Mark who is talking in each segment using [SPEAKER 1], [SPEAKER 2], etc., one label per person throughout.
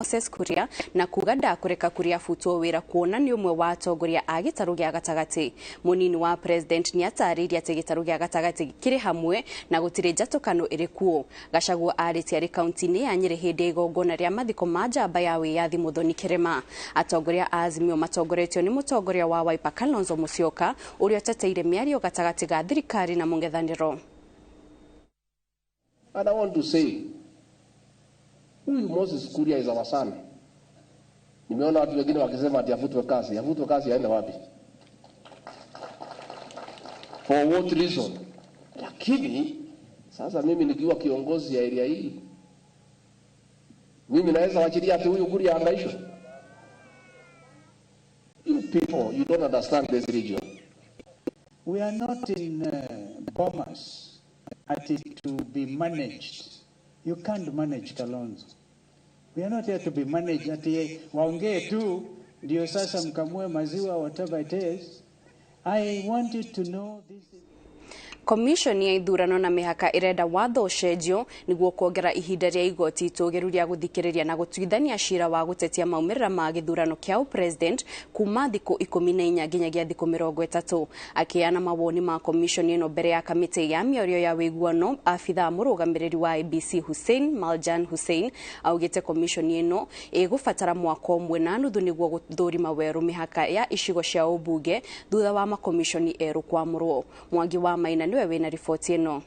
[SPEAKER 1] Moses Kuria na kuga ndakũreka Kuria abutwo wĩra kuona nĩ ũmwe wa atongoria a gĩtarũ gĩa gatagatĩ. Mũnini wa president nĩ atarĩirie atĩ gĩtarũ gĩa gatagatĩ kĩrĩ hamwe na gũtirĩ njatũkano ĩrĩ kuo. Gachagua arĩtie arĩ kaunti-inĩ ya Nyĩrĩ hĩndĩ ya igongona rĩa mathiko ma njamba ya wĩyathi Muthoni Kĩrĩma. Atongoria a Azimio matongoretio nĩ mũtongoria wa Wiper Kalonzo Musyoka ũrĩa ũteteire mĩario gatagatĩ ga thirikari na mũng'ethanĩro.
[SPEAKER 2] And I want to say, huyu Moses Kuria is our son. Nimeona watu wengine wakisema ati afutwe kazi. Afutwe kazi aende wapi? For what reason? Lakini sasa mimi nikiwa kiongozi ya area hii, mimi naweza wachilia ati huyu Kuria ahangaishwe? You people, you don't understand this region.
[SPEAKER 3] We are not in Bomas at it to be managed. You can't manage Kalonzo. We are not here to be managed. Ati waongee tu ndio sasa mkamue maziwa, whatever it is. I want you to know this is
[SPEAKER 1] Commission ya ithurano na mĩhaka ĩrenda watho ũcenjio nĩguo kuongera ihinda rĩa igoti itũgĩru rĩa gũthikĩrĩria na gũtuithania cira wa gũtetia maumĩrĩra ma gĩthurano kĩa ũpresident kuma thikũ 14 nginyagia thikũ 30. Akĩheana mawoni ma commission ĩno mbere ya kamĩtĩ ya mĩario ya wĩiguano, abithaa mũrũgamĩrĩri wa IEBC Hussein Maljan Hussein augĩte commission ĩno ĩgũbatara mwaka ũmwe na nuthu nĩguo gũthũrima werũ mĩhaka ya icigo cia ũmbunge thutha wa makomishoni erũ kwamũrwo. Mwangi wa Maina nĩwe wĩna riboti ĩno.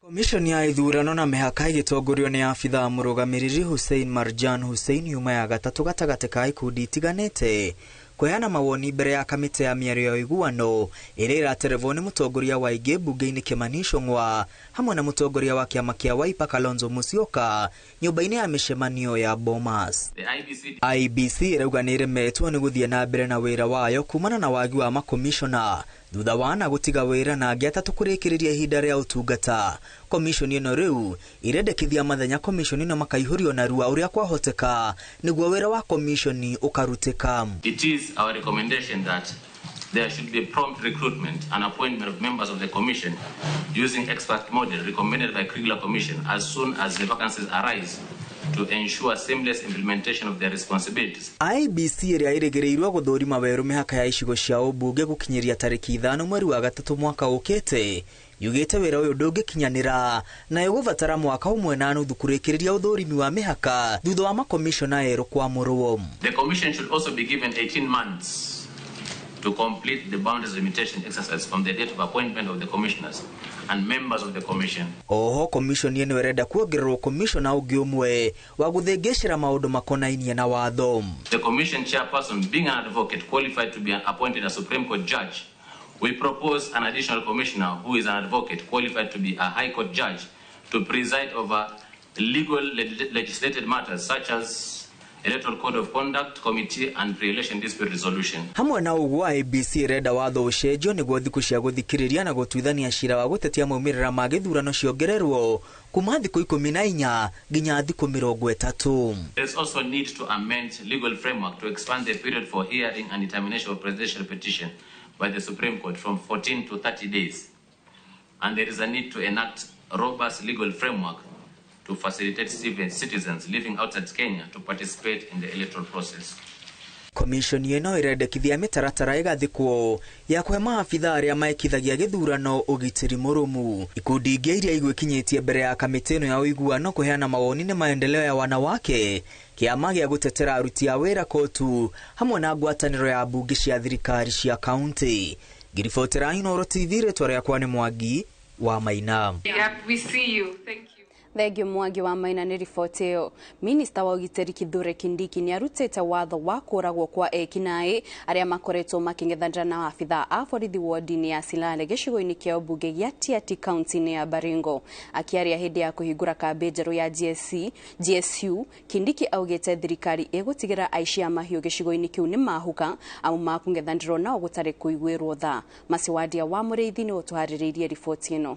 [SPEAKER 4] Komishoni ya ithurano na mĩhaka ĩgĩtongorio nĩ abithaa mũrũgamĩrĩri Hussein Marjan Hussein yuma ya gatatũ gatagatĩ ka ikundi itiganĩte kũheana mawoni mbere ya kamĩtĩ ya mĩario ya ũiguano ĩrĩa ĩraterevwo nĩ mũtongoria wa ingĩ mbunge-inĩ Kimani Ichung'wa hamwe na mũtongoria wa kĩama kĩa Wiper Kalonzo Musyoka nyũmba-inĩ ya mĩcemanio ya Bomas. IEBC ĩrauga nĩ ĩremetwo nĩ gũthiĩ na mbere na wĩra wayo kumana na wagi wa makomishona thutha wa ana gũtiga wĩra na angĩ atatũ kũrĩkĩrĩria ihinda rĩa ũtungata. Komishoni ĩno rĩu ĩrendekithia mathenya komishoni ĩno makaihũrio narua ũrĩa kwahoteka nĩguo wĩra wa komishoni ũkarutĩka.
[SPEAKER 5] It is our recommendation that there should be prompt recruitment and appointment of members of the commission using expert model recommended by Kriegler Commission as soon as the vacancies arise to ensure seamless implementation of their responsibilities.
[SPEAKER 4] IEBC ĩrĩa ĩrĩgĩrĩirwo gũthũrima werũ mĩhaka ya icigo cia ũmbunge gũkinyĩria tarĩki 5 mweri wa gatatũ mwaka ũkĩte yugĩte wĩra ũyũ ndũngĩkinyanĩra na ĩgũbatara mwaka ũmwe na nuthu kũrĩkĩrĩria ũthũrimi wa mĩhaka thutha wa makomishona erũ kwamũrwo.
[SPEAKER 5] The commission should also be given 18 months to complete the boundaries limitation exercise from the date of appointment of the commissioners and members of the commission.
[SPEAKER 4] Oho commission ĩno ĩrenda kuongererwo commissioner ũngĩ ũmwe wa gũthĩngĩcĩra maũndũ makonainie na watho.
[SPEAKER 5] The commission chairperson being an advocate qualified to be appointed a Supreme Court judge, we propose an additional commissioner who is an advocate qualified to be a High Court judge to preside over legal legislated matters such as Electoral Code of Conduct Committee and Pre-Election Dispute Resolution.
[SPEAKER 4] Hamwe na ũguo IEBC ĩrenda watho ũcenjio nĩguo thikũ cia gũthikĩrĩria na gũtuithania cira wa gũtetia maumĩrĩra ma gĩthurano ciongererwo kuma thikũ 14 nginya thikũ 30.
[SPEAKER 5] There is also need to amend legal framework to expand the period for hearing and determination of presidential petition by the Supreme Court from 14 to 30 days. And there is a need to enact a robust legal framework to facilitate citizens living outside Kenya to participate in the electoral process.
[SPEAKER 4] Commission ĩno ĩrendekithia mĩtaratara ĩgathĩkwo ya kũhe maabitha arĩa maekithagia gĩthurano ũgitĩri mũrũmu. Ikundi ingĩ iria igwĩkinyĩtie mbere ya kamĩtĩ ĩno ya ũiguano kũheana mawoni nĩ maendeleo ya wanawake, kĩama gĩa gũtetera aruti a wĩra kotu, hamwe na ngwatanĩro ya mbunge cia thirikari cia kaunti. Ngiribotera Inooro TV, rĩtwa rĩakwa nĩ Mwangi wa Maina.
[SPEAKER 6] Yep, we see you. Thank you.
[SPEAKER 1] Thengio Mwangi wa Maina nĩ riboti ĩyo. Minista wa ũgitĩri Kithure Kindiki nĩ arutĩte watho wa kũragwo kwa ekinaĩ arĩa makoretwo makĩng'ethanĩra na abithaa a borithi wodi-inĩ ya Silale gĩcigo-inĩ kĩa ũmbunge gĩa Tiaty kaunti-inĩ ya Baringo. Akĩaria hĩndĩ ya kũhingũra kambĩ njerũ ya GSU, Kindiki augĩte thirikari ĩgũtigĩra aici a mahiũ gĩcigo-inĩ kĩu nĩ mahuka amu makũng'ethanĩrwo nao gũtarĩ kũiguĩrwo tha. Masiwadia wa Mũrĩithi nĩ ũtũharĩrĩirie riboti ĩno.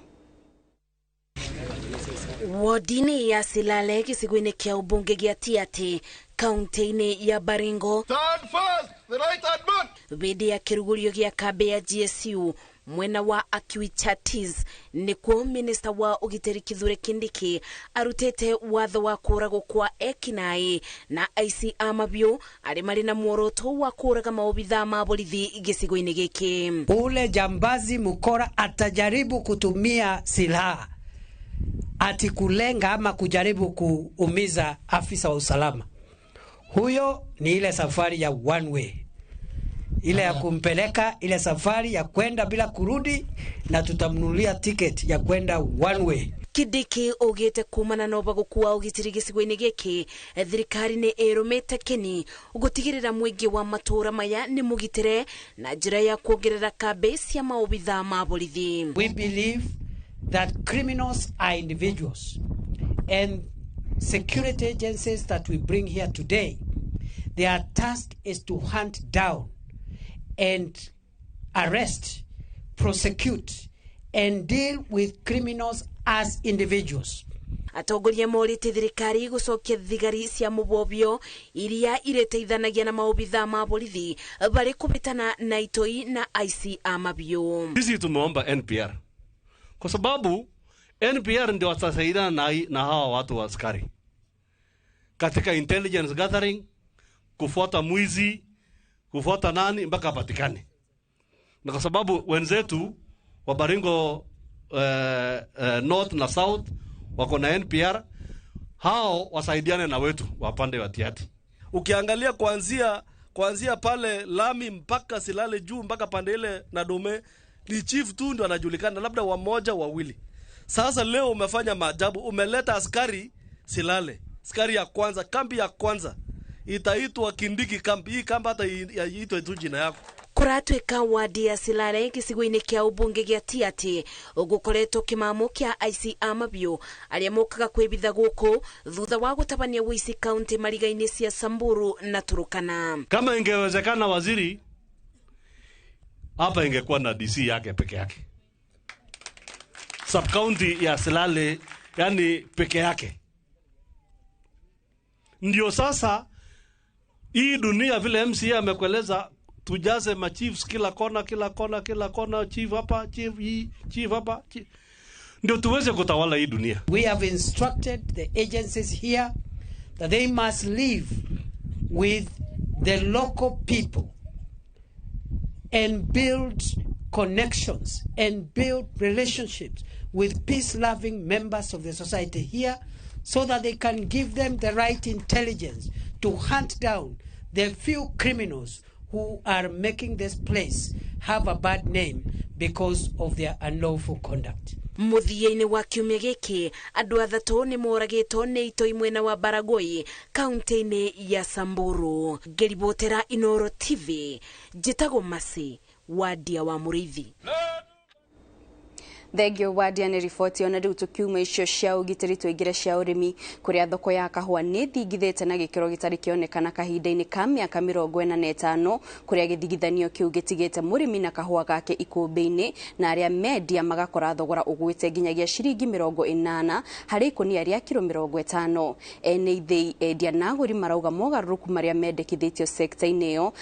[SPEAKER 7] Wodi-inĩ ya Silale gĩcigo-inĩ kĩa ũmbunge gĩa Tiaty kaunti-inĩ ya Baringo.
[SPEAKER 8] Stand fast, the right hand man.
[SPEAKER 7] Hĩndĩ ya kĩrugũrio gĩa kambĩ ya GSU Mwena wa Akiwichatis nikuo minista wa ugitiri Kithure Kindiki arutite watho wa kuragwo kwa ekinai na aici a mabiũ arĩa marĩ na muoroto wa kũraga maobithaa ma borithi gĩcigo-inĩ gĩkĩ.
[SPEAKER 3] Ule jambazi mkora atajaribu kutumia silaha ati kulenga ama kujaribu kuumiza afisa wa usalama, huyo ni ile safari ya one way, ile ya kumpeleka ile safari ya kwenda bila kurudi, na tutamnunulia tiketi ya kwenda one way.
[SPEAKER 7] Kindiki augite kumana na ũbaguku wa ũgitĩri gĩcigo-inĩ gĩkĩ, thirikari nĩ ĩrũmĩte kĩni gũtigĩrĩra mũingĩ wa matũũra maya nĩ mũgitĩre na njĩra ya kuongerera kambĩ cia maobithaa ma borithi.
[SPEAKER 3] We believe that criminals are individuals, and security agencies that we bring here today, their task is to hunt down and arrest, prosecute, and deal with criminals as individuals.
[SPEAKER 7] Atongoria morĩtie thirikari gũcokia thigari cia mũbobio iria irĩteithanagia na maobithaa ma borithi barĩ kũbĩtana na itoi na aici a mabiũ.
[SPEAKER 8] Sisi tumeomba NPR kwa sababu NPR ndio watasaidiana na hawa watu wa askari katika intelligence gathering, kufuata mwizi, kufuata nani mpaka apatikane. Na kwa sababu wenzetu wa Baringo North na South wako na NPR, hao wasaidiane na wetu wa pande wa Tiaty.
[SPEAKER 9] Ukiangalia kuanzia pale lami mpaka Silale juu mpaka pande ile na Dome, ni chief tu ndio anajulikana, labda wamoja wawili. Sasa leo umefanya maajabu, umeleta askari Silale, askari ya kwanza, kambi ya kwanza itaitwa Kindiki kambi. Hii kambi hata iitwe tu jina yako.
[SPEAKER 7] Kũratuĩka wadi ya Silale gĩcigo-inĩ kĩa ũmbunge gĩa Tiaty gũkoretwo kĩmamo kĩa aici a mabiũ arĩa mokaga kwĩbitha gũkũ thutha wa gũtabania ũici kaunti mariga-inĩ cia Samburu na Turukana.
[SPEAKER 8] Kama ingewezekana waziri hapa ingekuwa na DC yake peke yake, sub county ya Silale yani peke yake. Ndio sasa hii dunia vile MCA amekueleza, tujaze ma chiefs kila kona, kila kona, kila kona, chief hapa, chief hii, chief hapa, chief, ndio tuweze kutawala hii dunia.
[SPEAKER 3] We have instructed the agencies here that they must live with the local people and build connections and build relationships with peace-loving members of the society here, so that they can give them the right intelligence to hunt down the few criminals who are making this place have a bad name because of their unlawful conduct.
[SPEAKER 7] Mũthia-inĩ wa kiumia gĩkĩ andũ athatũ nĩ moragĩtwo nĩ itoi mwena wa Baragoi kaunti-inĩ ya Samburu. Ngĩribotera Inooro TV, njĩtagwo Mercy Wadia wa Mũrĩithi.
[SPEAKER 1] Thengio Wadia nĩ riboti. Ona rĩu tũkiuma icio cia ũgitĩri tũingĩre cia ũrĩmi, kũrĩa thoko ya kahũa nĩ thingithĩte na gĩkĩro gĩtarĩ kĩonekana kahinda-inĩ ka mĩaka 45, kũrĩa gĩthigithanio kĩu gĩtigĩte mũrĩmi na kahũa gake ikũmbĩ-inĩ, na arĩa mendia magakora thogora ũgwĩte nginyagia ciringi 80 harĩ ikũnia rĩa kiro 50. Ene ithĩi, endia na agũri marauga mogarũrũku marĩa mendekithĩtio sekta-inĩ ĩyo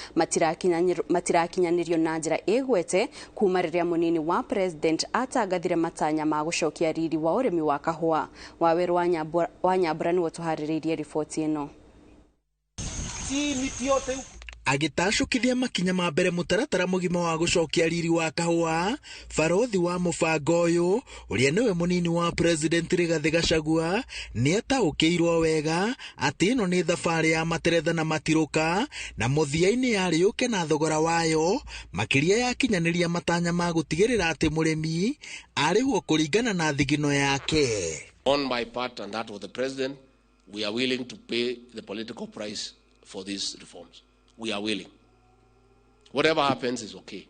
[SPEAKER 1] matirakinyanĩrio na njĩra ĩgwete kuma rĩrĩa mũnini wa president atangathire matanya ma gũcokia riri wa ũrĩmi wa kahũa. Waweru wa Nyambura nĩwe tũharĩrĩirie riboti ĩno.
[SPEAKER 10] Agĩtacũkithia makinya ma mbere mũtaratara mũgima wa gũcokia riri wa kahũa, barothi wa mũbango ũyũ ũrĩa nĩwe mũnini wa president Rigathĩ Gachagua nĩataũkĩirwo wega atĩ ĩno nĩ thabarĩ ya materetha na matirũka, na mũthia-inĩ yarĩ yũke na thogora wayo, makĩria yakinyanĩria matanya ma gũtigĩrĩra atĩ mũrĩmi arĩhwo kũringana na thigino yake.
[SPEAKER 2] On my part and that of the president, we are willing to pay the political price for these reforms. We are willing. Whatever happens is okay.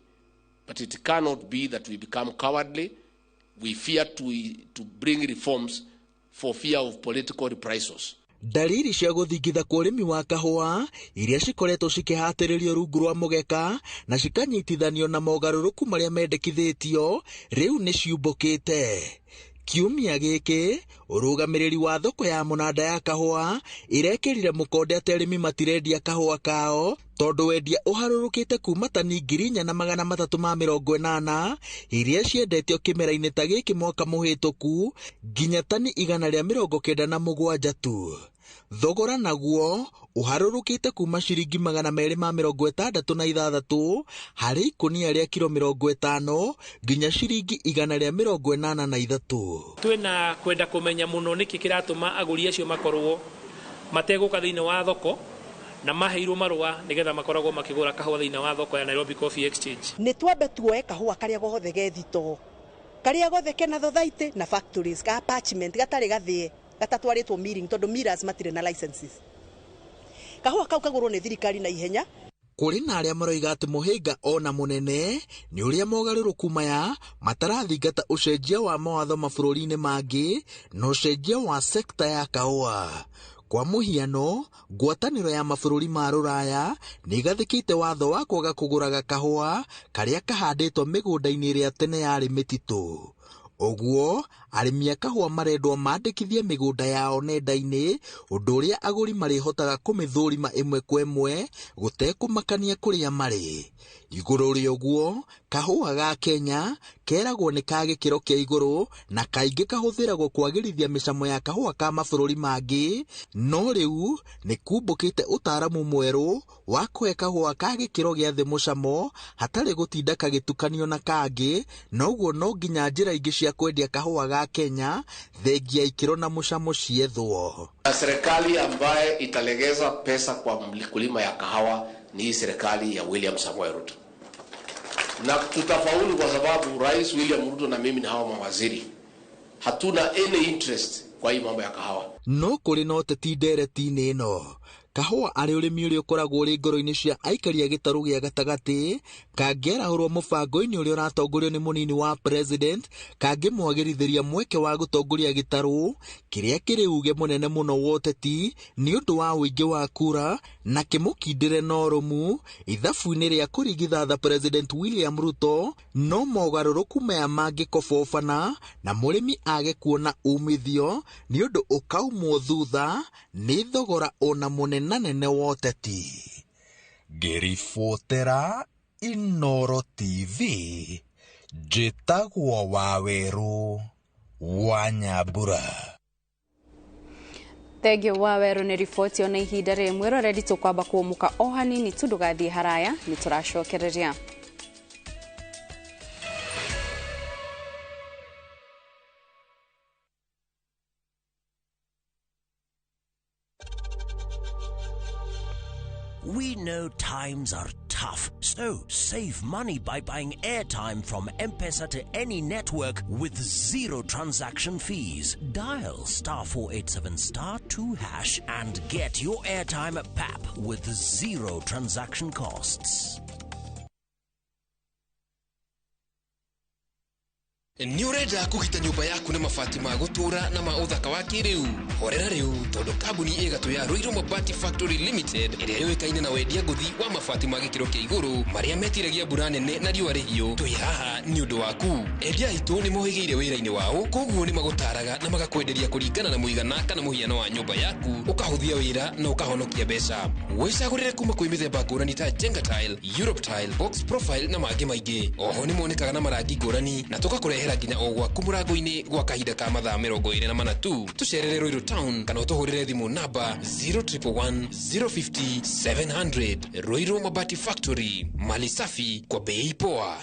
[SPEAKER 2] But it cannot be that we become cowardly. We fear to bring reforms for fear of political reprisals.
[SPEAKER 10] Dalili cia gũthingitha kwa ũrĩmi wa kahũa iria cikoretwo cikĩhatĩrĩrio rungu rwa mũgeka na cikanyitithanio na mogarũrũku marĩa mendekithĩtio rĩu nĩ ciumbũkĩte. Kiumia gĩkĩ ũrũgamĩrĩri wa thoko ya mũnanda ya kahũa irekĩrire mũkonde atĩ arĩmi matirendia kahũa kao tondũ wendia ũharũrũkĩte kuma tani 4380 iria ciendetio kĩmera-inĩ ta gĩkĩ mwaka mũhĩtũku nginya tani 197 tu. Thogora naguo ũharũrũkĩte kuma ciringi 266 harĩ ikũnia rĩa kiro 50 nginya ciringi 183.
[SPEAKER 11] Twĩna kwenda kũmenya mũno nĩkĩ kĩratũma agũri acio makorwo mategũka thĩinĩ wa thoko na maheirwo marũa nĩgetha makoragwo makĩgũra kahũa thĩinĩ wa thoko ya Nairobi Coffee Exchange.
[SPEAKER 12] Nĩ twambe tuoe kahũa karĩa gothe ge thitoo, karĩa gothe kena thothaitĩ na factories ka parchment gatarĩ gathĩe gatatwarĩtwo milling tondũ millers matirĩ na licenses. Kahũa kau kagũrwo nĩ thirikari na ihenya.
[SPEAKER 10] Kũrĩ na arĩa maroiga atĩ mũhĩnga ona mũnene nĩ ũrĩa mogarũrũku maya matarathingata ũcenjia wa mawatho mabũrũri-inĩ mangĩ na ũcenjia wa sekta ya kahũa. Kwa mũhiano, ngwatanĩro ya mabũrũri ma Rũraya nĩ ĩgathĩkĩte watho wa kwaga kũgũraga kahũa karĩa kahandĩtwo mĩgũnda-inĩ ĩrĩa tene yarĩ mĩtitũ. Ũguo, arĩmi a kahũa marendwo mandĩkithie mĩgũnda yao nenda-inĩ, ũndũ ũrĩa agũri marĩhotaga kũmĩthũrima ĩmwe kwa ĩmwe gũtekũmakania kũrĩa marĩ. Igũrũ rĩa ũguo, kahũa ga Kenya keragwo nĩ ka gĩkĩro kĩa igũrũ na kaingĩ kahũthĩragwo kwagĩrithia mĩcamo ya kahũa ka mabũrũri mangĩ, no rĩu nĩ kumbũkĩte ũtaaramu mwerũ wa kũhe kahũa ka gĩkĩro gĩa thĩ mũcamo hatarĩ gũtinda kagĩtukanio na kangĩ, na ũguo no nginya njĩra ingĩ cia kwendia kahũa ga Kenya thengia ikĩro na mũcamo ciethwo.
[SPEAKER 2] Serikali ambaye italegeza pesa kwa mkulima ya kahawa ni hii serikali ya William Samoei Ruto. Na tutafaulu kwa sababu Rais William Ruto na mimi na hawa mawaziri hatuna any interest kwa hii mambo ya kahawa.
[SPEAKER 10] No kũrĩ na ũteti ndereti-inĩ ĩno. Kahũa arĩ ũrĩmi ũrĩa ũkoragwo ũrĩ ngoro-inĩ cia aikari a gĩtarũ gĩa gatagatĩ kangĩarahũrwo mũbango-inĩ ũrĩa ũratongorio nĩ mũnini wa president kangĩmwagĩrithĩria mweke wa gũtongoria gĩtarũ kĩrĩa kĩrĩ uge mũnene mũno wa ũteti nĩ ũndũ wa ũingĩ wa kura na kĩmũkindĩre na ũrũmu ithabu-inĩ rĩa kũringithatha President William Ruto, no mogarũrũku maya mangĩkobobana na mũrĩmi age kuona umithio nĩ ũndũ ũkaumwo thutha nĩ thogora ona mũnene na nene wa ũteti. Ngĩribotera Inooro TV, njĩtagwo Wawerũ wa Nyambura.
[SPEAKER 1] Thengio Wawerũ nĩ riboti ona ihinda rĩmwe roreri tũkwamba kũmũka o hanini tu ndũgathiĩ haraya nĩ tũracokereria.
[SPEAKER 13] We know times are tough, so save money by buying airtime from M-Pesa to any network with zero transaction fees. Dial *487*2# and get your airtime at PAP with zero transaction costs.
[SPEAKER 14] Nĩ ũrenda kũgita nyũmba yaku na mabati ma gũtũũra na ma ũthaka wa kĩrĩu? Horera rĩu tondũ kambuni ĩgatũ ya Ruiru Mabati Factory Limited ĩrĩa yũĩkaine na wendia ngũthi wa mabati ma gĩkĩro kĩa igũrũ marĩa metiragia mbura nene na riũa rĩhiũ, twĩ haha nĩ ũndũ waku. Endia aitũ nĩ mohĩgĩire wĩra-inĩ wao, koguo nĩ magũtaraga na magakwenderia kũringana na mũigana kana mũhiano wa nyũmba yaku, ũkahũthia wĩra na ũkahonokia mbeca. Wĩcagũrĩre kuma kwĩ mĩthemba ngũrani ta Jenga Tile, Europe Tile, Box Profile na mangĩ maingĩ. Oho nĩ monekaga na marangi ngũrani na tũgakũrehera nginya o gwaku mũrango-inĩ gwa kahinda ka mathaa 24 tu. Tũcerere Ruiru Town kana ũtũhũrĩre thimũ namba 0111 050 700. Ruiru Mabati Factory, mali safi kwa bei poa.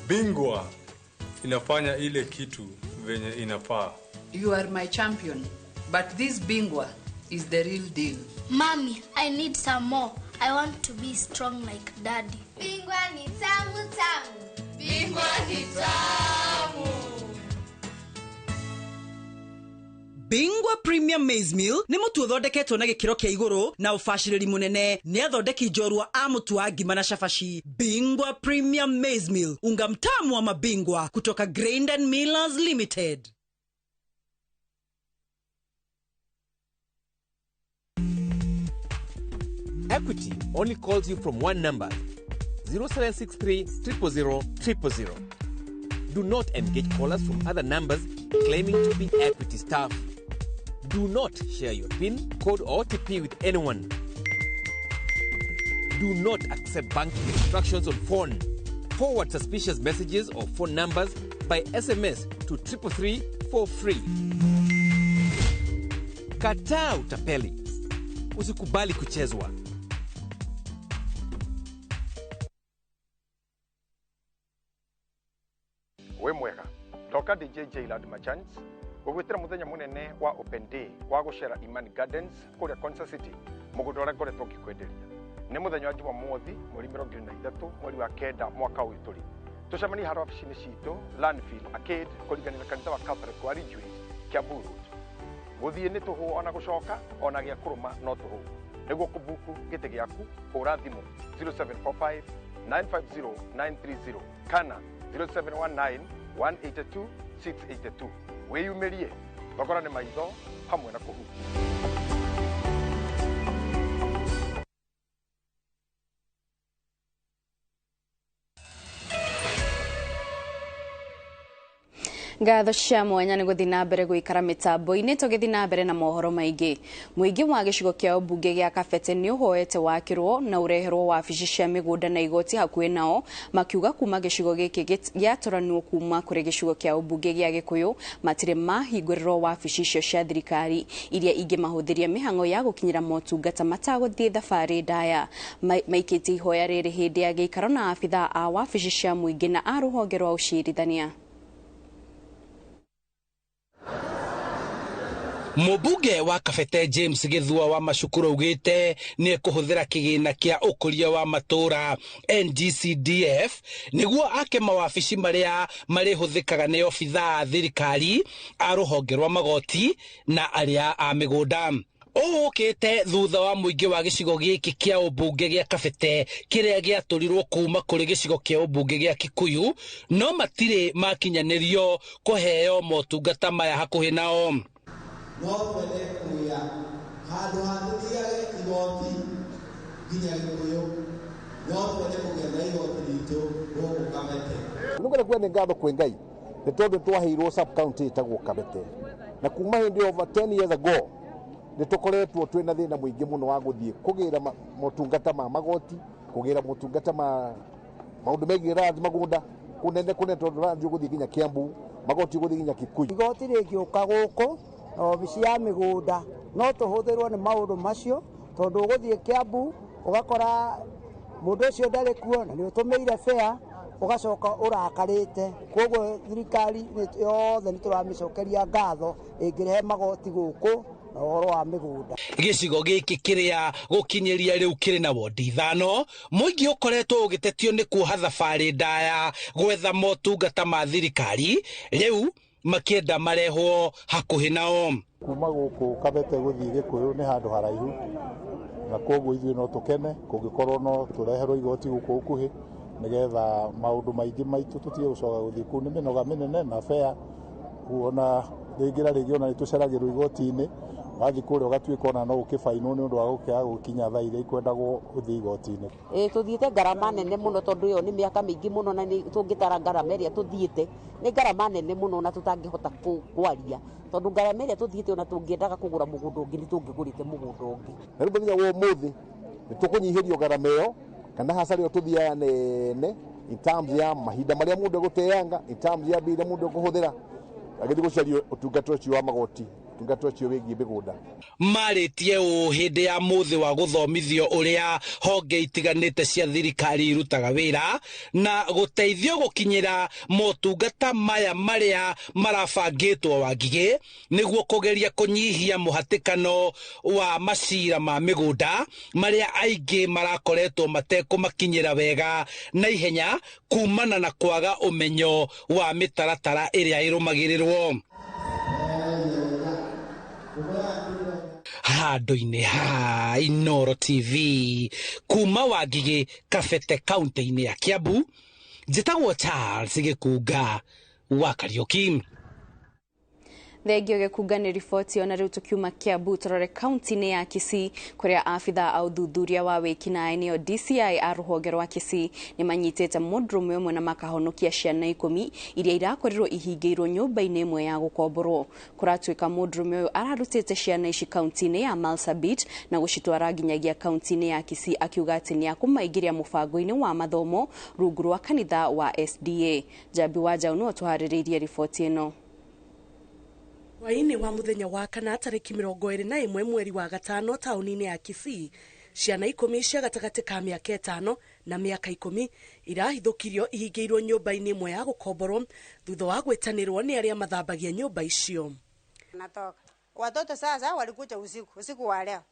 [SPEAKER 15] Bingwa inafanya ile kitu venye inafaa.
[SPEAKER 6] You are my champion, but this Bingwa is the real deal.
[SPEAKER 16] Mommy, I need some more. I want to be strong like Daddy. Bingwa ni tamu tamu. Bingwa ni tamu.
[SPEAKER 17] Bingwa Premium Maize Meal nĩ mũtu ũthondeketwo na gĩkĩro kĩa igũrũ na ũbacĩrĩri mũnene nĩ athondeki njorua a mũtu wa ngima na cabaci. Bingwa Premium Maize Meal, unga mtamu wa mabingwa kutoka Grain and Millers Limited.
[SPEAKER 18] Equity only calls you from one number, 0763 000 000. Do not engage callers from other numbers claiming to be Equity staff. Do not share your PIN, code, or OTP with anyone. Do not accept banking instructions on phone. Forward suspicious messages or phone numbers by SMS to 333 for free. Kataa utapeli. Usikubali kuchezwa.
[SPEAKER 19] Wĩ mwega ndoka DJ Jailad Machans gũgwĩtĩra mũthenya mũnene wa Open Day wa gũcera Imani Gardens kũrĩa Konza City, mũgũnda ũrĩa ngoretwo ngĩkwenderia. Nĩ mũthenya wa Jumamothi, mweri 23, mweri wa 9, mwaka ũyũ tũrĩ. Tũcemanie harĩa wabici-inĩ citũ Landfill Arcade, kũringana na kanitha wa Catholic wa Ridgeways, Kiambu Road. Gũthiĩ nĩ tũhũ, ona gũcoka ona gĩa kũrũma no tũhũ. Nĩguo kũbuku gĩtĩ gĩaku, hũra thimũ 0745 950 930 kana 0719 182 682. Wĩyumĩrie, thogora nĩ maitho hamwe na kũhutia.
[SPEAKER 1] Ngatho cia mwanya nĩ gũthiĩ na mbere gũikara mĩtambo-inĩ. Tũgĩthiĩ na mbere na mohoro maingĩ, mũingĩ wa gĩcigo kĩa ũmbunge gĩa Kabete nĩ ũhoete wakĩrwo na ũreherwo wabici cia mĩgũnda na igoti hakuhĩ nao, makiuga kuma gĩcigo gĩkĩ gĩatũranwo kuma kũrĩ gĩcigo kĩa ũmbunge gĩa Gĩkũyũ matirĩ mahingũrĩrwo wabici icio cia thirikari iria ingĩmahũthĩria mĩhang'o ya gũkinyĩra motungata matagũthiĩ thabarĩ ndaya. Maikĩtie ihoya rĩrĩ hĩndĩ ya gĩikaro na abithaa a wabici cia mũingĩ na a rũhonge rwa ũcirithania.
[SPEAKER 20] Mũmbunge wa Kabete James Gĩthua wa Macukuru augĩte nĩ ekũhũthĩra kĩgĩna kĩa ũkũria wa matũũra NGCDF nĩguo ake mawabici marĩa marĩhũthĩkaga nĩ obithaa a thirikari a rũhonge rwa magoti na arĩa a mĩgũnda. Ũũ ũkĩte thutha wa mũingĩ wa gĩcigo gĩkĩ kĩa ũmbunge gĩa Kabete kĩrĩa gĩatũrirwo kuma kũrĩ gĩcigo kĩa ũmbunge gĩa Kikuyu, no matirĩ makinyanĩrio kũheo motungata maya hakuhĩ nao.
[SPEAKER 21] No twende kuya handũ ha tũthiage igoti nginya Gĩkũyũ, no twende kũgĩa na igoti ritũ gũkũ Kabete.
[SPEAKER 22] Nĩngwenda kuga nĩ ngatho kwĩ Ngai nĩ tondũ twaheirwo sub county ĩtagwo Kabete, na kuma hĩndĩ over 10 years ago nĩ tũkoretwo twĩna thĩna mũingĩ mũno wa gũthiĩ kũgĩra motungata ma magoti, kũgĩra motungata ma maũndũ megiĩ rangi magũnda kũnene kũnene, tondũ rangi ũgũthiĩ nginya Kiambu, magoti ũgũthiĩ nginya Kikuyu.
[SPEAKER 23] Igoti rĩngĩũka gũkũ na obici ya mĩgũnda no tũhũthĩrwo nĩ maũndũ macio, tondũ ũgũthiĩ Kiambu ũgakora mũndũ ũcio ndarĩ kuo na nĩ ũtũmĩire fare, ũgacoka ũrakarĩte. Koguo thirikari yothe nĩ tũramĩcokeria ngatho ĩngĩrehe magoti gũkũ na ũhoro wa mĩgũnda.
[SPEAKER 20] Gĩcigo gĩkĩ kĩrĩa gũkinyĩria rĩu kĩrĩ na wondi 5, mũingĩ ũkoretwo ũgĩtetio nĩ kuoha thabarĩ ndaya gwetha motungata ma thirikari, rĩu makĩenda marehwo hakuhĩ nao.
[SPEAKER 24] Kuma gũkũ Kabete gũthiĩ Gĩkũyũ nĩ handũ haraihu, na koguo ithuĩ no tũkene kũngĩkorwo no tũreherwo igoti gũkũ gũkuhĩ, nĩgetha maũndũ maingĩ maitũ tũtige gũcoka gũthiĩ kũu. Nĩ mĩnoga mĩnene na fare, ona rĩngĩ na rĩngĩ ona nĩ tũceragĩrwo igoti-inĩ, wathiĩ kũrĩa ũgatuĩka ona no ũkĩbainwo nĩ ũndũ wa gũkĩaga gũkinya thaa iria ikwendagwo ũthiĩ igoti-inĩ.
[SPEAKER 25] Tũthiĩte ngarama nene mũno, tondũ ĩyo nĩ mĩaka mĩingĩ mũno, na tũngĩtara ngarama ĩrĩa tũthiĩte nĩ ngarama nene mũno na tũtangĩhota kwaria, tondũ ngarama ĩrĩa tũthiĩte ona tũngĩendaga kũgũra mũgũnda ũngĩ nĩ tũngĩgũrĩte mũgũnda ũngĩ.
[SPEAKER 22] Na rĩu mũthenya wa ũmũthĩ nĩ tũkũnyihĩrio ngarama ĩyo kana hasara ĩyo tũthiaga nene in terms ya mahinda marĩa mũndũ egũteanga, in terms ya mbia iria mũndũ ekũhũthĩra agĩthiĩ gũcaria ũtungata ũcio wa magoti, ũtungata ũcio wĩgiĩ mĩgũnda.
[SPEAKER 20] Marĩtie ũũ hĩndĩ ya mũthĩ wa gũthomithio ũrĩa honge itiganĩte cia thirikari irutaga wĩra na gũteithio gũkinyĩra motungata maya marĩa marabangĩtwo Wangigĩ nĩguo kũgeria kũnyihia mũhatĩkano wa macira ma mĩgũnda marĩa aingĩ marakoretwo matekũmakinyĩra wega na ihenya kumana na kwaga ũmenyo wa mĩtaratara ĩrĩa ĩrũmagĩrĩrwo. Handũ-inĩ ha Inooro TV kuma Wangigĩ, Kabete, kaunti-inĩ ya Kiambu, njĩtagwo Charles Gĩkunga wa Kariũki.
[SPEAKER 1] Thengio Gĩkunga nĩ riboti. Ona rĩu tũkiuma Kiambu tũrore kaunti-inĩ ya Kisii kũrĩa abithaa a ũthuthuria wa wĩkinaĩ nĩo DCI a rũhonge rwa Kisii nĩ manyitĩte mũndũrũme ũmwe na makahonokia ciana 10 iria irakorirwo ihingĩirwo nyũmba-inĩ ĩmwe ya gũkomborwo. Kũratuĩka mũndũrũme ũyũ ararutĩte ciana ici kaunti-inĩ ya Marsabit na gũcitwara nginyagia kaunti-inĩ ya Kisii akiuga atĩ nĩ akũmaingĩria mũbango-inĩ wa mathomo rungu rwa kanitha wa SDA. Njambi wa Njaũ nĩwe ũtũharĩrĩirie riboti ĩno.
[SPEAKER 3] Hwaĩ-inĩ wa mũthenya wa kana tarĩki 21 mweri wa gatano taũni-inĩ ya Kisii, ciana 10 cia gatagatĩ ka mĩaka 5 na mĩaka 10 irahithũkirio ihingĩirwo nyũmba-inĩ ĩmwe ya gũkomborwo thutha wa gwĩtanĩrwo nĩ arĩa mathambagia nyũmba icio.
[SPEAKER 4] Natoka. Watoto sasa walikuja usiku, usiku wa leo.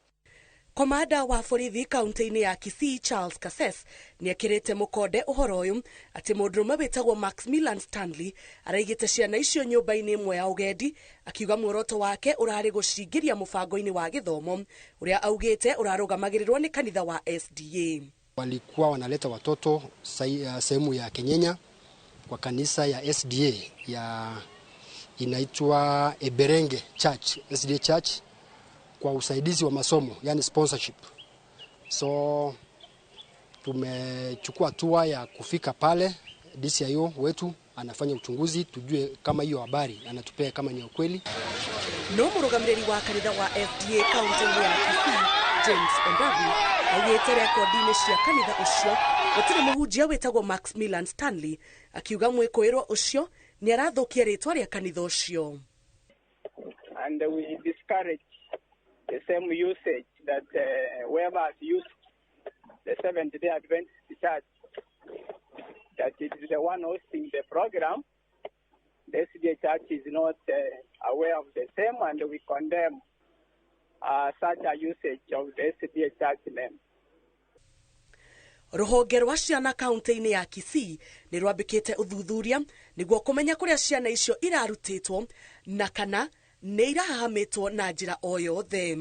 [SPEAKER 3] Komanda wa borithi kaunti-inĩ ya Kisii Charles Kasses nĩekĩrĩte mũkonde ũhoro ũyũ atĩ mũndũrũme wĩtagwo Maximilian Stanley araigĩte ciana icio nyũmba-inĩ ĩmwe ya ũgendi akiuga muoroto wake ũrarĩ gũcingĩria mũbango-inĩ wa gĩthomo ũrĩa augĩte ũrarũgamagĩrĩrwo nĩ kanitha wa SDA.
[SPEAKER 5] Walikuwa wanaleta watoto sehemu ya Kenyenya kwa kanisa ya SDA ya inaitwa Eberenge Church, SDA Church, kwa usaidizi wa masomo, yani sponsorship. So tumechukua hatua ya kufika pale, DCIO wetu anafanya uchunguzi tujue kama hiyo habari anatupea kama ni ukweli.
[SPEAKER 3] No mũrũgamĩrĩri wa kanitha wa SDA kaunti ya Kisii James Ondabu augĩte rekondi-inĩ cia kanitha ũcio gũtirĩ mũhunjia wĩtagwo Maximilian Stanley akiuga mwĩkũĩrwo ũcio nĩ arathũkia rĩtwa rĩa kanitha ũcio.
[SPEAKER 8] And we discourage the same usage that whoever has used the Seventh-day Adventist Church, that it is the one hosting the program. The SDA Church is not aware of the same, and we condemn such a usage of the SDA Church name.
[SPEAKER 3] Rũhonge rwa ciana kaunti-inĩ ya Kisii nĩ rwambĩkĩte ũthuthuria nĩguo kũmenya kũrĩa ciana icio irarutĩtwo na kana nĩ irahahamĩtwo na njĩra o yothe.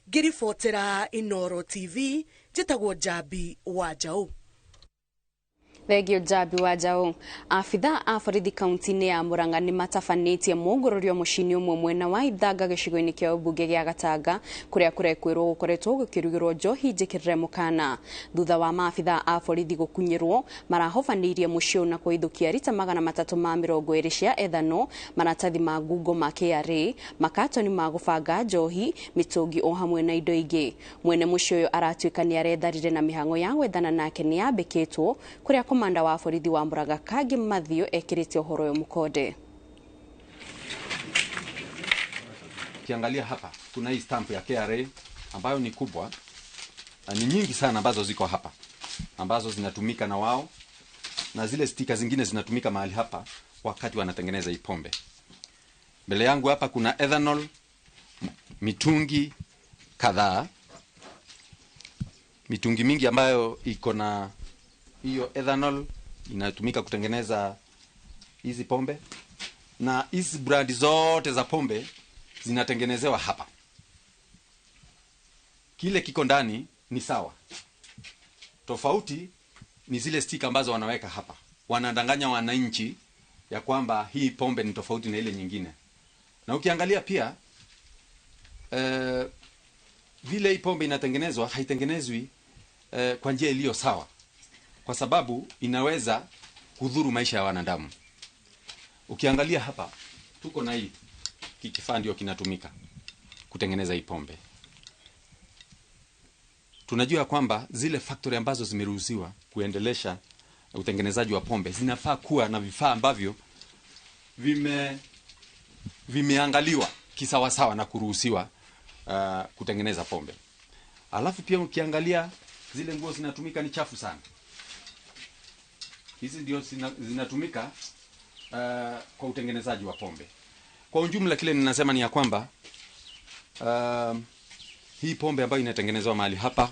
[SPEAKER 3] Ngĩribotera Inoro TV, njĩtagwo Njambi wa Njaũ.
[SPEAKER 1] Thengio Njambi wa Njaũ. Abithaa a borithi kaunti-inĩ ya Murang'a nĩ matabanĩtie mũngũrũrio mũciĩ-inĩ ũmwe mwena wa Ithanga gĩcigo-inĩ kĩa ũmbunge gĩa Gatanga kũrĩa kũrekwĩrwo gũkoretwo gũkĩrugĩrwo njohi njĩkĩrĩre mũkana. Thutha wa maabithaa a borithi gũkunyĩrwo marahobanĩirie mũciĩ ũyũ na kũhithũkia rita 320 cia ethano, maratathi ma ngungo ma KRA, makatoni ma gũbanga njohi, mĩtũngi o hamwe na indo ingĩ. Mwene mũciĩ ũyũ aratuĩka nĩ aretharire na mĩhang'o ya gwethana nake nĩ yambĩkĩtwo kũrĩa komanda wa borithi wa Murang'a Kangi Mathio ekirite ũhoro ũyũ mũkonde.
[SPEAKER 9] Ukiangalia hapa kuna hii stamp ya KRA ambayo ni kubwa na ni nyingi sana ambazo ziko hapa ambazo zinatumika na wao, na zile stika zingine zinatumika mahali hapa wakati wanatengeneza hii pombe. Mbele yangu hapa kuna ethanol, mitungi kadhaa, mitungi mingi ambayo iko na hiyo ethanol inatumika kutengeneza hizi pombe, na hizi brand zote za pombe zinatengenezewa hapa. Kile kiko ndani ni sawa, tofauti ni zile stika ambazo wanaweka hapa. Wanadanganya wananchi ya kwamba hii pombe ni tofauti na ile nyingine. Na ukiangalia pia vile hii pombe inatengenezwa, haitengenezwi kwa njia iliyo sawa, kwa sababu inaweza kudhuru maisha ya wanadamu. Ukiangalia hapa tuko na hii kifaa ndio kinatumika kutengeneza hii pombe. Tunajua kwamba zile factory ambazo zimeruhusiwa kuendelesha utengenezaji wa pombe zinafaa kuwa na vifaa ambavyo vimeangaliwa kisawasawa na kuruhusiwa kutengeneza pombe. Alafu pia ukiangalia zile nguo zinatumika ni chafu sana. Hizi ndio zinatumika kwa utengenezaji wa pombe. Kwa ujumla kile ninasema ni ya kwamba hii pombe ambayo inatengenezwa mahali hapa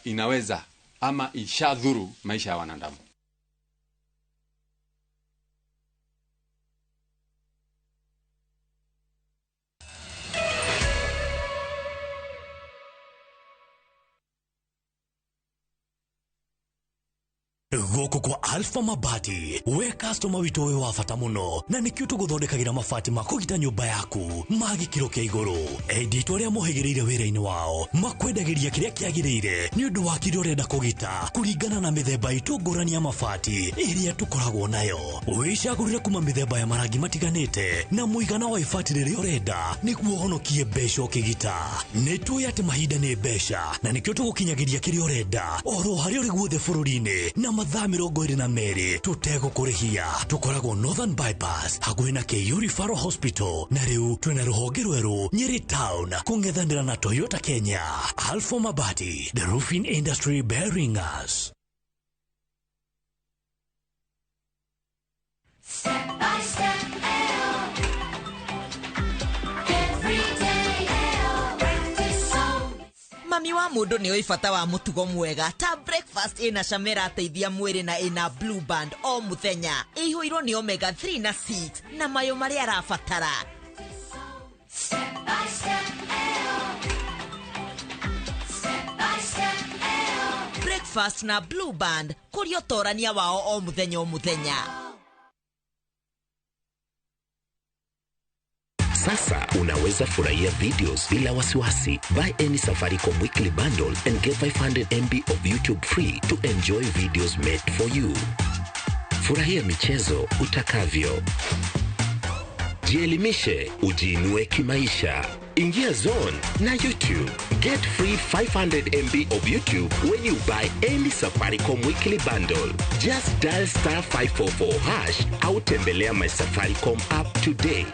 [SPEAKER 9] inaweza ama ishadhuru maisha ya wanadamu.
[SPEAKER 2] Gũkũ kwa Alpha Mabati, we customer witũ wĩ wa bata mũno, na nĩkĩo tũgũthondekagĩra mabati ma kũgita nyũmba yaku ma gĩkĩro kĩa igũrũ. Enditũ arĩa mohĩgĩrĩire wĩra-inĩ wao makwendagĩria kĩrĩa kĩagĩrĩire nĩ ũndũ wa kĩrĩa ũrenda kũgita kũringana na mĩthemba itũ ngũrani ya mabati ĩrĩa tũkoragwo nayo. Wĩcagũrĩre kuma mĩthemba ya marangi matiganĩte na mũigana wa ibati rĩrĩa ũrenda nĩguo ũhonokie mbeca ũkĩgita. Nĩ tũĩ atĩ mahinda nĩ mbeca na nĩkĩo tũgũkinyagĩria kĩrĩa ũrenda oro harĩa ũrĩ guothe bũrũri-inĩ na mathaa 22 tũtegũkũrĩhia. Tũkoragwo Northern Bypass hakuhĩ na KU Referral Hospital, na rĩu twĩna rũhonge rwerũ Nyeri Town kũng'ethanĩra na Toyota Kenya. Alpha Mabati, the roofing industry bearing us.
[SPEAKER 7] Step by step, every day, practice so.
[SPEAKER 10] Mami wa mũndũ nĩ oĩ bata wa mũtugo mwega ta breakfast ĩna cama ĩrateithia mwĩrĩ na ĩna blue band o mũthenya, ĩihũirwo nĩ omega 3 na 6 na mayo marĩa arabatara.
[SPEAKER 7] Step by step, step by step,
[SPEAKER 10] breakfast na blue band kũrĩ ũtorania wao o mũthenya o mũthenya.
[SPEAKER 11] Sasa unaweza furahia videos bila wasiwasi. Buy any Safaricom weekly bundle and get 500 MB of YouTube free to enjoy videos made for you. Furahia michezo utakavyo. Jielimishe, ujiinue kimaisha. Ingia zone na YouTube. Get free 500 MB of YouTube when you buy any Safaricom weekly bundle. Just dial star 544 hash au tembelea my Safaricom app today.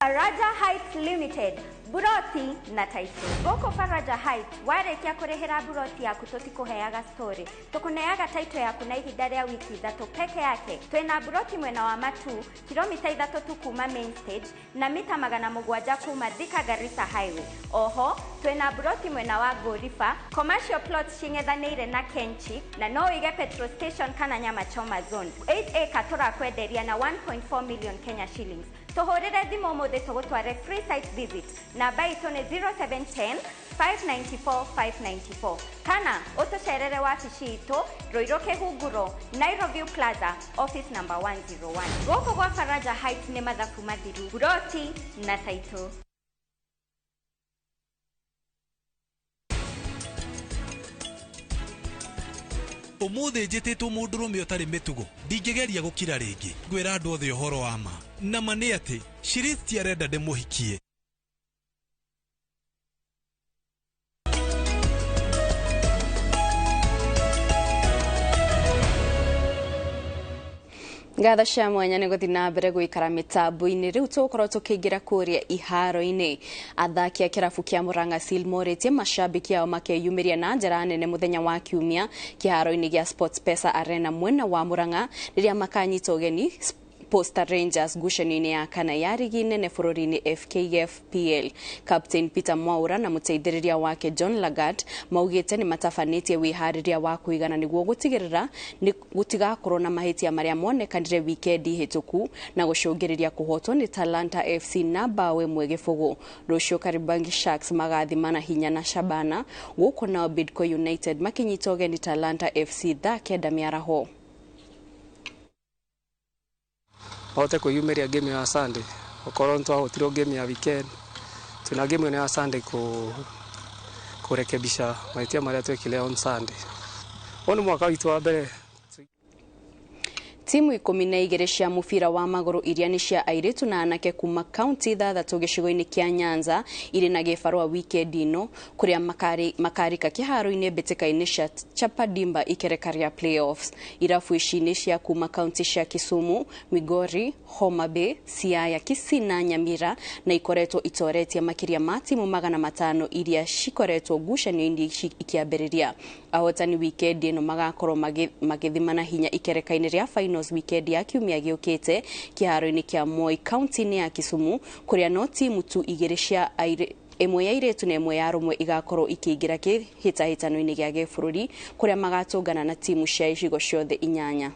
[SPEAKER 12] Faraja Heights Limited, buroti na taito. Goko Faraja Heights, warekia kurehera buroti yaku tutikuheaga story. Tukuneaga taito yaku na ihinda ria wiki 3 peke yake. Twina buroti mwena wa Matu, kilomita 3 tu kuma main stage na mita 700 kuma Thika Garissa Highway. Oho, twina buroti mwena wa Gorifa, commercial plots shing'ethanĩire na Kenchi na no wige petrol station kana nyama choma zone. 8 acre turakwenderia na 1.4 million Kenya shillings. Tuhurire thimu umuthi tugutware free site visit. Namba itũ nĩ 0710 594 594 kana utucerere wabici itũ Ruiru Kĩhunguro, Nairobi Plaza, office number 101. Gũkũ gwa Faraja Heights nĩ mathabu mathiru, buroti na taitũ.
[SPEAKER 26] Umuthi njĩtĩtwo mũndũrũme ũtarĩ mĩtugo, ndingĩgeria gũkira rĩngĩ. Ngwĩra andũ othe ũhoro wa ma. Na ma nĩ atĩ Shiristi arenda ndĩmũhikie.
[SPEAKER 1] Ngatho cia mwanya nĩ gũthiĩ na mbere gũikara mĩtambo-inĩ. Rĩu tũgũkorwo tũkĩingĩra kũrĩa iharo-inĩ. Athaki a kĩrabu kĩa Murang'a Seal morĩtie mashabiki ao makeyumĩria na njĩra nene mũthenya wa Kiumia kĩharo-inĩ gĩa SportPesa Arena mwena wa Murang'a rĩrĩa makanyita ũgeni Posta Rangers ngucanio-inĩ ya kana ya rigi nene bũrũri-inĩ FKF PL. Captain Peter Mwaura na mũteithĩrĩria wake John Lagat maugĩte nĩ matabanĩtie wĩharĩria wa kũigana nĩguo gũtigĩrĩra gũtigakorwo na mahĩtia marĩa monekanire wikendi hĩtũku na gũcũngĩrĩria kũhotwo nĩ Talanta FC na bao 1-0. Rũciũ Kariobangi Sharks magathimana hinya na Shabana, gũkũ nao Bidco United makĩnyita ũgeni Talanta FC thaa 9 mĩaraho.
[SPEAKER 27] Mahote kwiyumiria game ya Sunday okorwo ntwahotirwo game ya weekend twina game ya Sunday kurekebisha mahĩtia marĩa twekire on Sunday. Ũyũ nĩ mwaka witũ wa mbere.
[SPEAKER 1] Timu 12 cia mũbira wa magũrũ iria nĩ cia airĩtu na anake kuma kaunti 6 gĩcigo-inĩ kĩa Nyanza irĩ na gĩbarũa wikendi ĩno kũrĩa makarika kĩharo-inĩ mbĩtĩka-inĩ cia Chapadimba ikereka rĩa playoffs. Irabu ici nĩ cia kuma kaunti cia Kisumu, Migori, Homa Bay, Siaya, Kisii na Nyamira na ikoretwo itoretie makĩria ma timu 500 iria cikoretwo ngucanio-inĩ ici ikĩambĩrĩria. Ahotani wikendi ĩno magakorwo magĩthimana hinya ikereka-inĩ rĩa finals weekend ya kiumia gĩũkĩte kĩharo-inĩ kĩa Moi kaunti-inĩ ya Kisumu kũrĩa no timu tu 2 cia ĩmwe ya airĩtu na ĩmwe ya arũme igakorwo ikĩingĩra kĩhĩtahĩtano-inĩ gĩa gĩbũrũri kũrĩa magatũngana na timu cia icigo ciothe 8.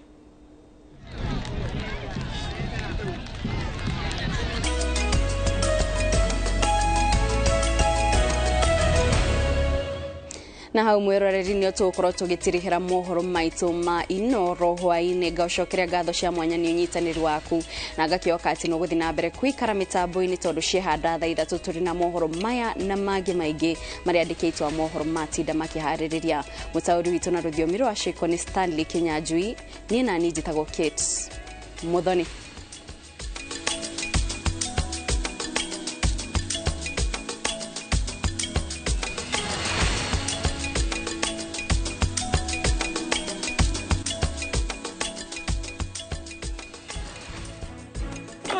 [SPEAKER 1] Na hau mwiroreri ni tugukorwo tugitirihira mohoro maitu ma Inoro hwaini. Ngaucokeria ngatho cia mwanya ni unyitaniri waku na ngakioka ati nuguthi na mbere kwikara mitambo-ini tondu ciehanda thaa 3 turi na mohoro maya na mangi maingi maria andikitwo mohoro matinda makihaririria. Mutauri witu na ruthiomi rwa ciko ni Stanley Kinyanjui, nie na ni njitagwo Kate Muthoni.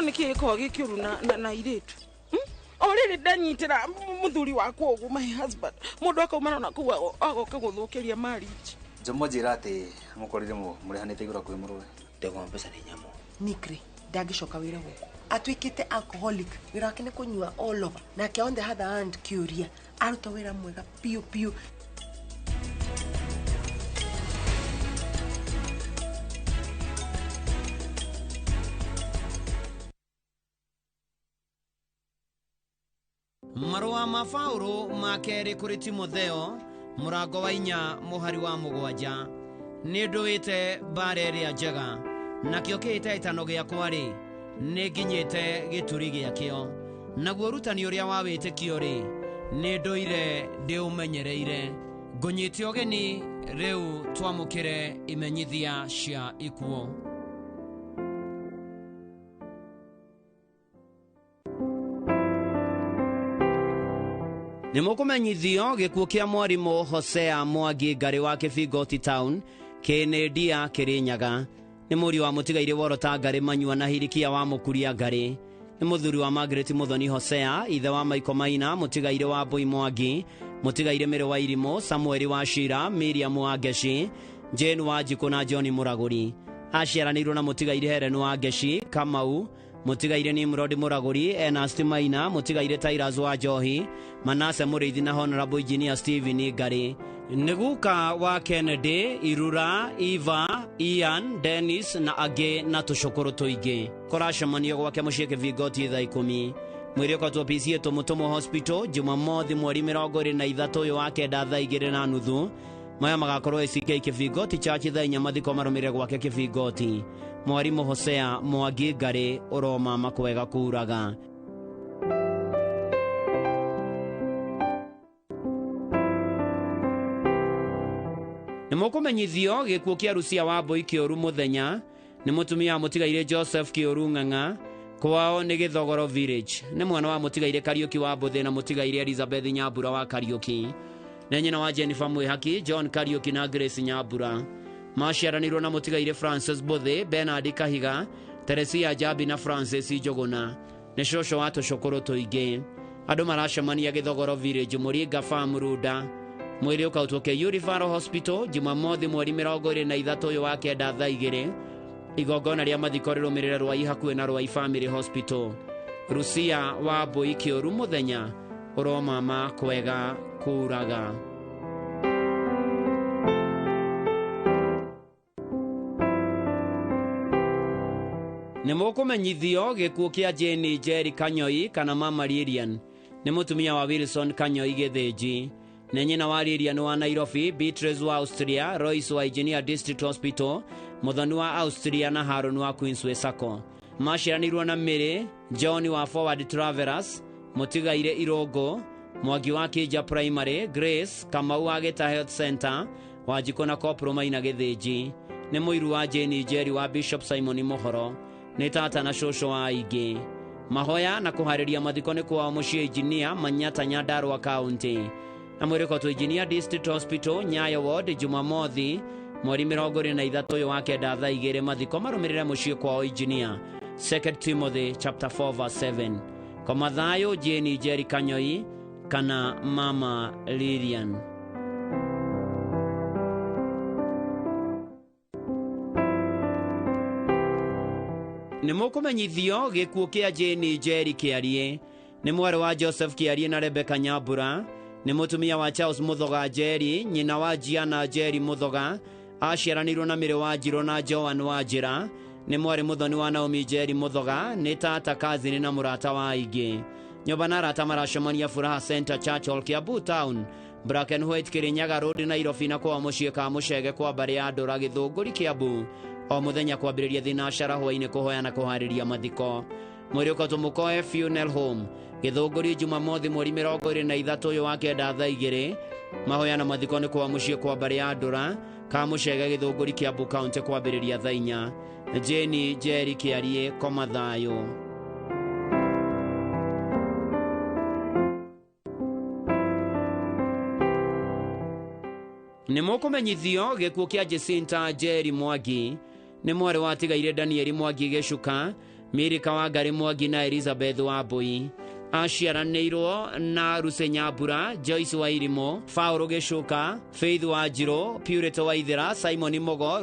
[SPEAKER 6] Nä gä kä ru na irä tu o rä rä ndanyitä ra må thuri wakwa å guo my husband må ndå akaumana na kuu agoka gå thå kä ria marriage.
[SPEAKER 13] Njomo njä ra atä må korire må rehanä te igå rå kwä må rwe
[SPEAKER 14] ndegwa mbeca nä nyamå nikri ndangä coka wä ra gå kå atuä kä te alcoholic wä ra wake nä kå nyua all over nake on the other hand kä å ria aruta wä ra mwega piå piå.
[SPEAKER 15] Marũa ma Paũlũ ma kerĩ kũrĩ Timotheo mũrango wa 4 mũhari wa 7. Nĩ ndũĩte mbara ĩrĩa njega, nakĩo kĩhĩtahĩtano gĩakwa-rĩ, nĩ nginyĩte gĩturi gĩakĩo, naguo ũrutani ũrĩa wa wĩtĩkio-rĩ, nĩ ndũire ndĩũmenyereire. Ngũnyite ũgeni rĩu twamũkĩre imenyithia cia ikuũ. Nĩ mũkũmenyithio gĩkuũ kĩa mwarimũ Hosea Mwangi Ngarĩ wa Kĩbingoti Town Kĩnĩndia Kĩrĩnyaga. Nĩ mũriũ wa mũtigairĩ Worota Ngarĩ Manyua na Hirikia wa Mũkuria Ngarĩ. Nĩ mũthuri wa Margaret Muthoni Hosea, ithe wa Maiko Maina, mũtigairĩ wa Mbui Mwangi, mũtigairĩ Mĩrĩ wa Irimũ, Samueli wa Shira, Miriam wa Ngeci, Jane wa Njikũ na John Mũragũri. Aciaranĩirwo na mũtigairĩ Helen wa Ngeci, Kamau, mũtigaire Nimrod Mũragũri, Ernest Maina, mũtigaire Tyrus wa Njohi, Manase Mũrĩithi na Honorable Engineer Stephen Ngarĩ. Nĩ guka wa Kennedy, Irura, Eva, Ian, Dennis na angĩ na tũcũkũrũ tũingĩ. Kũracemanio gwake mũciĩ Kĩbingoti thaa 10. Mwĩrĩ ũkatwo PC Tũmũtũmũ Hospital Jumamothi mweri 23 ũyũ wa kenda thaa 2:30. Maya magakorwo ACK Kĩbingoti Church thaa 4 mathiko marũmĩrĩre gwake Kĩbingoti. Mwarimũ Hosea Mwangi Ngarĩ ũroma makwega kuraga. Nĩ mũkũmenyithio gĩkuũ kĩa Rucia wa Mbui Kĩũru Mũthenya. Nĩ mũtumia wa mũtigairĩ Joseph Kĩũru Ng'ang'a, kwao nĩ Gĩthogoro Village. Nĩ mwana wa mũtigairĩ Kariũki wa Mbũthĩ na mũtigairĩ Elizabeth Nyambura wa Kariũki. Nĩ nyina wa Jennifer Mwĩhaki, John Kariũki na Grace Nyambura. Maciaranĩirwo na mũtigairĩ Francis Mbũthĩ, Bernard Kahiga, Teresia Njambi na Francis Njũgũna. Nĩ cũcũ wa tũcũkũrũ tũingĩ. Andũ maracemania Gĩthogoro Village, Mũringa Farm, Runda. Mwĩrĩ ũkautwo KU Referral Hospital Jumamothi mweri 23 ũyũ wa kenda thaa 2. Igongona rĩa mathiko rĩrũmĩrĩre Rwai hakuhĩ na Rwai Family Hospital. Rucia wa Mbui Kĩũru Mũthenya ũromama kwega kuraga. Nĩ mũkũmenyithio gĩkuũ kĩa Jane Njeri Kanyoi kana Mama Lilian. Nĩ mũtumia wa Wilson Kanyoi Gĩthĩnji. Nĩ nyina wa Lilian wa Nairobi, Beatrice wa Austria, Royce wa Engineer District Hospital, Muthoni wa Austria na Haron wa Queensway Sacco. Maciaranĩirwo na Mary, John wa Forward Travelers, mũtigaire Irongo, Mwangi wa Kija Primary, Grace, Kamau wa Gĩta Health Center, Wanjikũ na Kopro Maina Gĩthĩnji. Nĩ mũiru wa Jane Njeri wa Bishop Simon Mohoro. Nĩ tata na cũcũ wa aingĩ. Mahoya na kũharĩria mathiko nĩ kwao mũciĩ Engineer Manyata Nyandarua County. Na mwĩrĩ ũkotwo Engineer District Hospital Nyayo Ward Jumamothi mweri 23 ũyũ wa kenda thaa 2 mathiko marũmĩrĩre mũciĩ kwao Engineer. 2 Timothy chapter 4 verse 7. Koma thayũ Jane Njeri Kanyoi kana Mama Lilian. Nĩ mũkũmenyithio gĩkuũ kĩa Jane Njeri Kĩarie. Nĩ mwarĩ wa Joseph Kĩarie na Rebecca Nyambura. Nĩ mũtumia wa Charles Muthoga Njeri, nyina wa Gianna Njeri Muthoga. Aciaranĩirwo na Mĩrĩ wa Njirũ na Joan wa Njĩra. Nĩ mwarĩ mũthoni wa Naomi Njeri Muthoga. Nĩ tata, kazini na mũrata wa aingĩ. Nyũmba na arata maracemania Furaha Center Church Hall, Kiambu Town Black and White Kirinyaga Road Nairobi na kwa mũciĩ ka mũcege kwa mbarĩ ya Ndũra Gĩthũngũri Kiambu o mũthenya kwambĩrĩria thinacara hwainĩ kũhoya na kũharĩria mathiko. Mwĩrĩ ũkotwo Mũkoe Funeral Home Gĩthũngũri Jumamothi mweri 23 ũyũ wa kenda thaa 2. Mahoya na mathiko nĩ kwa mũciĩ kwa mbarĩ ya Ndũra ka mũcege Gĩthũngũri Kiambu County kwambĩrĩria thaa 4. Jane Njeri Kĩariĩ koma thayũ. Nĩ mũkũmenyithio gĩkuũ kĩa Jacinta Njeri Mwangi nĩ mwarĩ wa tigaire Danieli Mwangi Gĩcuka, Mirika wa Ngarĩ Mwangi na Elizabeth Wambui. Aciaranĩirwo na Ruse Nyambura, Joyce Wairimu, Paul Gĩcuka, Faith Wanjirũ, Purity Waithera, Simon Mugo.